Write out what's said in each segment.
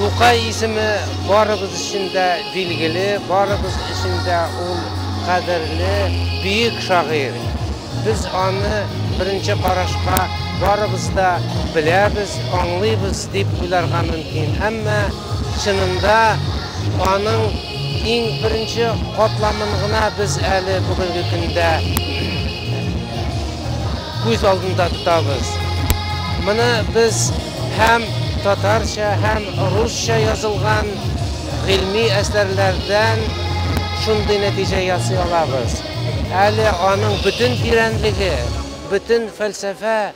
Тукай исеме барыбыз өчен дә билгеле, барыбыз өчен дә ул кадерле, бөек шагыйрь. Без аны беренче карашка барыбыз да беләбез, аңлыйбыз дип уйларга мөмкин. Әмма чынында аның иң беренче катламын гына без әле бүгенге көндә күз алдында тотабыз. Моны без һәм татарча, һәм русча язылган гыйльми әсәрләрдән шундый нәтиҗә ясый алабыз. Әле аның бөтен тирәнлеге, бөтен фәлсәфә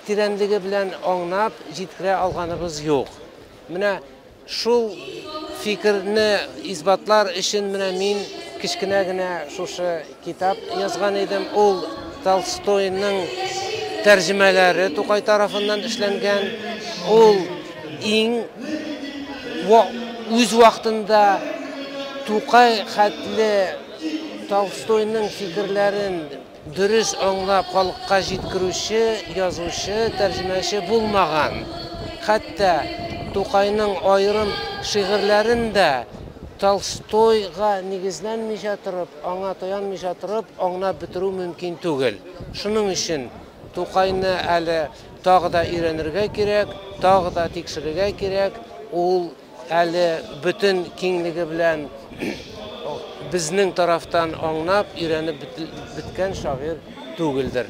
тирәнлеге белән аңнап җиткерә алганыбыз юк. Менә шул фикерне исбатлар өчен менә мин кечкенә генә шушы китап язган идем. Ул Толстойның тәрҗемәләре Тукай тарафыннан эшләнгән. Ул иң үз вакытында Тукай хәтле Толстойның фикерләрен дөрес аңлап халыкка җиткерүче язучы, тәрҗемәче булмаган. Хәтта Тукайның аерым шигырьләрен дә Толстойга нигезләнмичә торып, аңа таянмыйча торып аңлап бетерү мөмкин түгел. Шуның өчен Тукайны әле тагы да өйрәнергә кирәк, тагы да тикшерергә кирәк. Ул әле бөтен киңлеге белән безнең тарафтан аңлап, өйрәнеп беткән шагыйрь түгелдер.